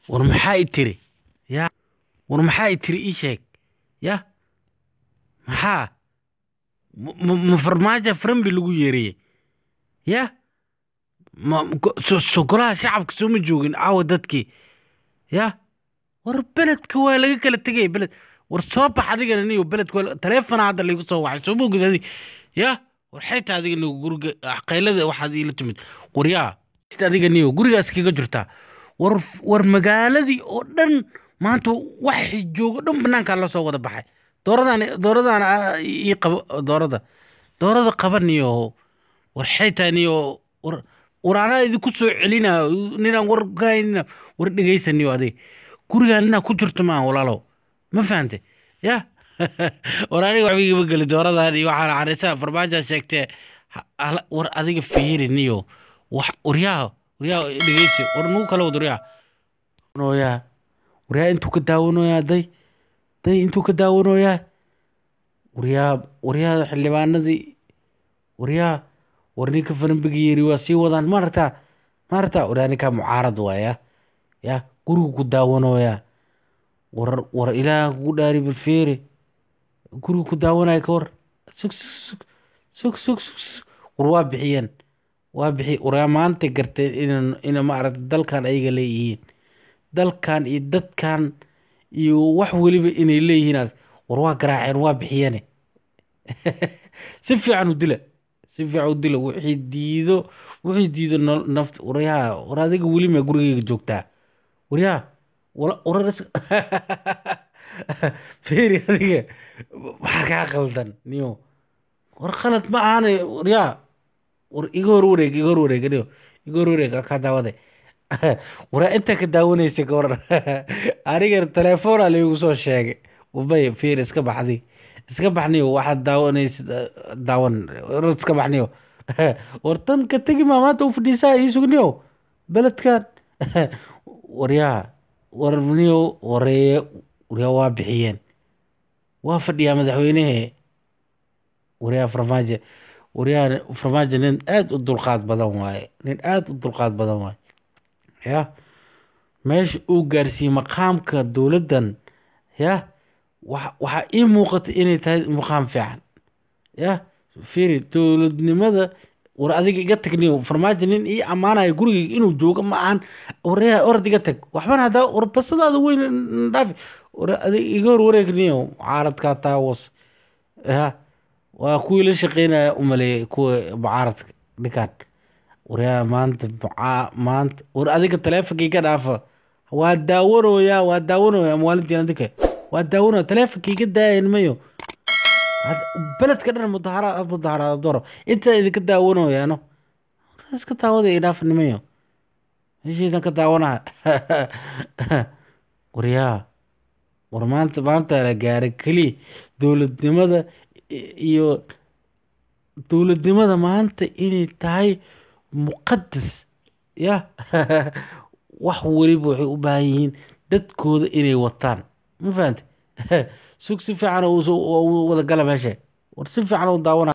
War maxaa i tiri? Ya, war maxaa i tiri? Ii sheeg. Ya, maxaa ma Farmaajo frambi lagu yeeriyey? Ya, ma sogolaha shacabka sooma joogin caawa dadkii? Ya, war beledka waa laga kala tegay beled. War soo bax adigana niyo, beledka waa taleefona hadda laygu soo wacay, soo ma ogid adig? Ya, war xayta adiga niyo, guriga qaylada waxaad iila timid. War yaa adiga niyo, gurigaas kaga jirtaa. War magaaladii oo dhan maanta wax joogo dhan banaankaa la soo wada baxay. Dooradan, dooradan ii qabo, doorada qaba niyo. War xaytaa niyo, war anaa idinku soo celinaa ninaan war ka haynina. War dhegaysa niyo, adig gurigaan inaa ku jirto maan walaalow, ma fahante? Ya, war aniga waxba igama geli dooradan iyo waxaan careysaa Farmaajoa sheegtee. War adiga fiiri niyo, wax waryaa, waryaa dhegeysi, war nagu kala wad. Waryaa nooyaa, waryaa intuu ka daawanayaa, day intuu ka daawanayaa. Waryaa, waryaa xildhibaanadii, waryaa, war ninka farambiga yiri waa sii wadaan, maaragtaa, maaragtaa? Waryaa ninkaa mucaarad waaya, ya gurigu ku daawanayaa. War ilaah kugu dhaari, bal fiiri gurigu ku daawanaya ka war. Sug, sug, sug, sug, sug. War waa bixiyeen, waa bixi. Waryaa maanta garteen ina maaragta dalkan ayaga leeyihiin, dalkan iyo dadkan iyo wax weliba inay leeyihiin. War waa garaaceen, waa bixiyeene, si fiican u dila, si fiican u dila wixii diido, wixii diido nafta. Waryaa, war adiga weli ma gurigeyga joogtaa? Waryaa, war fiiri adiga, maxaa kaa qaldan niyo? War khalad ma ahane. Waryaa, war iga hor wareeg, iga hor wareeg niyo, iga hor wareeg kaa daawade. Waraa intaa ka daawanaysa ka waran? Aniga telefoona laigu soo sheegay. Ubay fiir, iska baxdi, iska baxniyo, waxaad daawanaysid daawan. War iska baxniyo, war tan ka tegi maa maanta u fadhiisaa ii sugniyo beledkan. Waryaa, war niyo, waree, waryaa waa bixiyeen, waa fadhiyaa madaxweynehe. Waryaa Farmaajo, waryaa Farmaajo nin aada u dulqaad badan waaye, nin aada u dulqaad badan waaye. Ya, meesha uu gaarsiiyey maqaamka dowladdan, ya waxaa ii muuqata inay tahay maqaam fiican. Ya fiiri dowladnimada. War adiga iga tagniyo, Farmaajo nin ii ammaanayo gurigayga inuu joogo ma ahan. Waryaa, orad iga tag, waxbana haddaa war basadaada weyn dhaafi. War adiga iga hor wareegniyo, mucaaradkaa taawas. Ya, waa kuwii la shaqeynaya umaleeyay kuwa mucaaradka ninkaan. Waryaa maanta maanta, war adiga taleefonka iga dhaafa, waa daawanooyaa, waa daawanooyaa maalintiin adinka waa daawanooya. Taleefonka iga daayan mayo, beledka dhan mudaharaad, mudaharaad doro intaa idinka daawanayaano. Iska daawada, idhaaf nimayo, meeshaydan ka daawanaha. Waryaa, war maanta, maanta la gaaray keliya dowladnimada iyo dowladnimada maanta inay tahay muqadas. Ya, wax weliba waxay u baahan yihiin dadkooda inay wataan, ma fahante? Sug, si fiican u wada gala meesha. War si fiican u daawana.